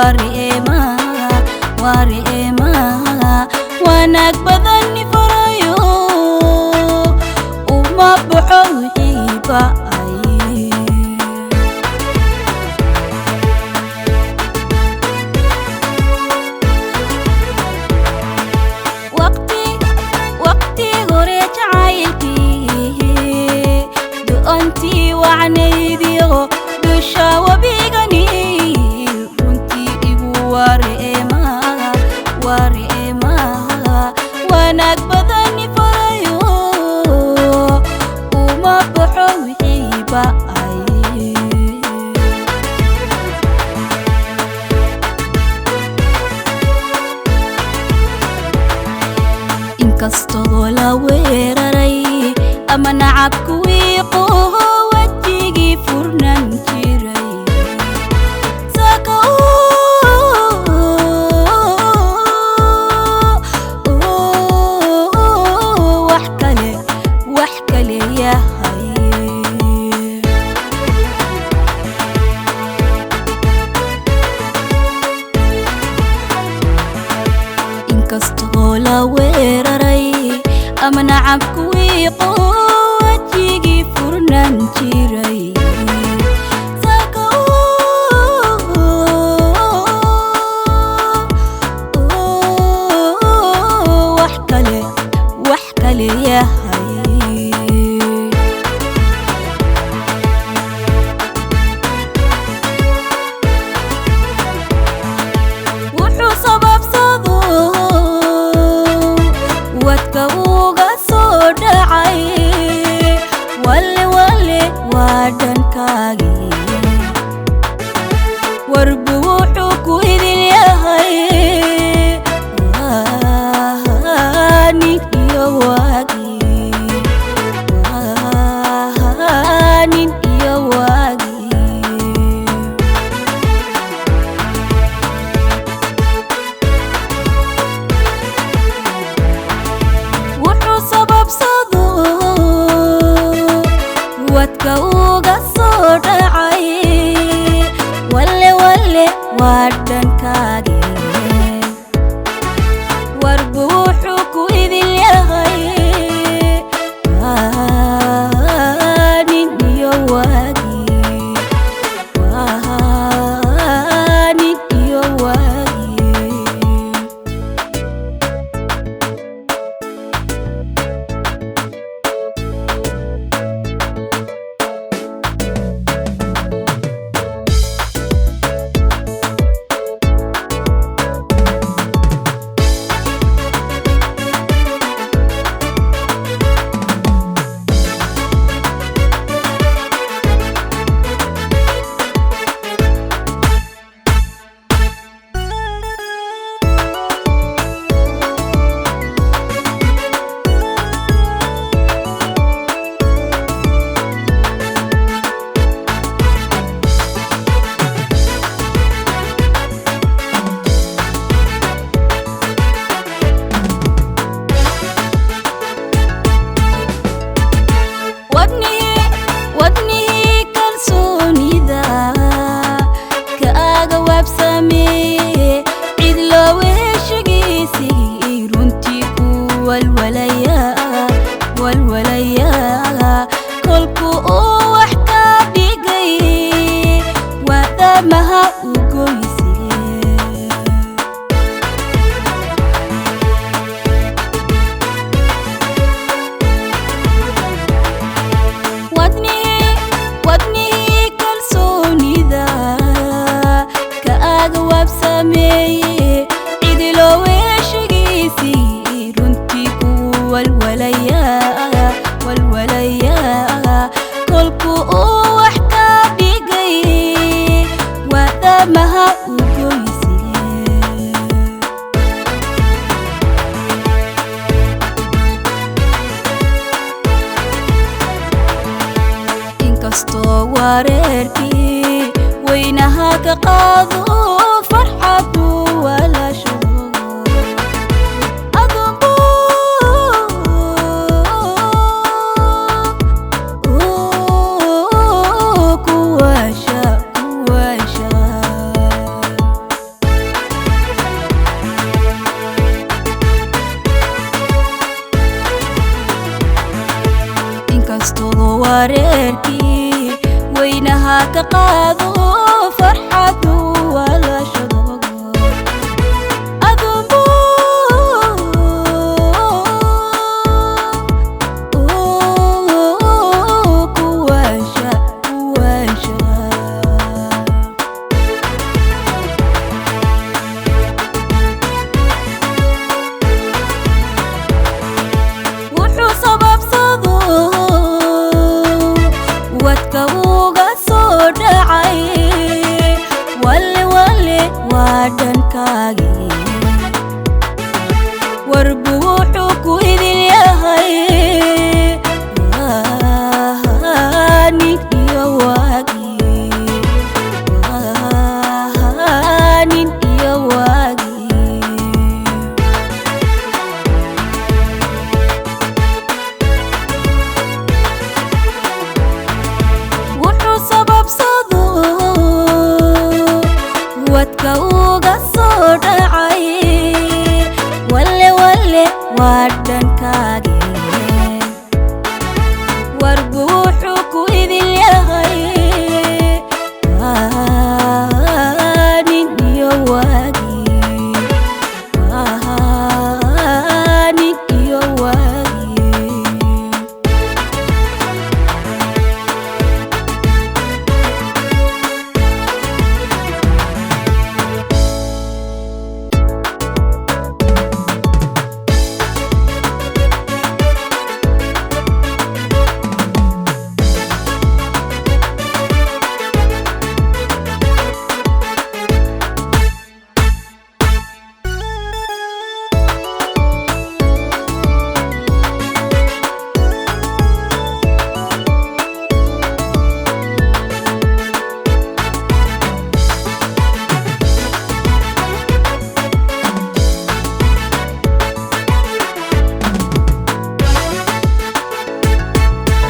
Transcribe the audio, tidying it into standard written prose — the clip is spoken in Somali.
wareema wareema wanaag badan farayo uma baxo wixiiba ay. Waqti waqti hore jacaylkii du'antii wacnaydiyo dusha wabigani runtii igu wareema wareema wanaag badan farayo uma baxo wixiiba ay. Inkastoo la weeraray ama nacabku wiiqo wejigii furnan jiray saka wax kale wax kale yahay. Inkastoo la weeraray ama nacabku wiiqo wejigii furnan jiray saka wax kale wax kale yahay. Wuxuu sababsado wadka uga soo dhacay walle walle waa dhankaagii warbu wuxuu ku idin yahay waa nin iyo waagii waa nin iyo waagii. Wuxuu sababsado wadka uga soo dhacay walle walle waa dhankaagii warbu wuxuu ku idin yahay waa nin iyo waagii waa nin iyo waagii. Wadnihii wadnihii kalsoonida kaaga waabsameeye cid loo weheshigiisii runtii ku walwalaya walwalaya kolku uu wax ka dhigay waadamaha u goyse. Wadnihii wadnihii kalsoonida kaaga waabsameeye cid loo weheshigiisii runtii ku walwalaya walwalaya kolku uu wax ka dhigay waadamaha u goyse. Inkastoo wareerkii weynaha ka qaado farxadu walaasho adunbu kuwasha kuwasha. Weynaha ka qaado.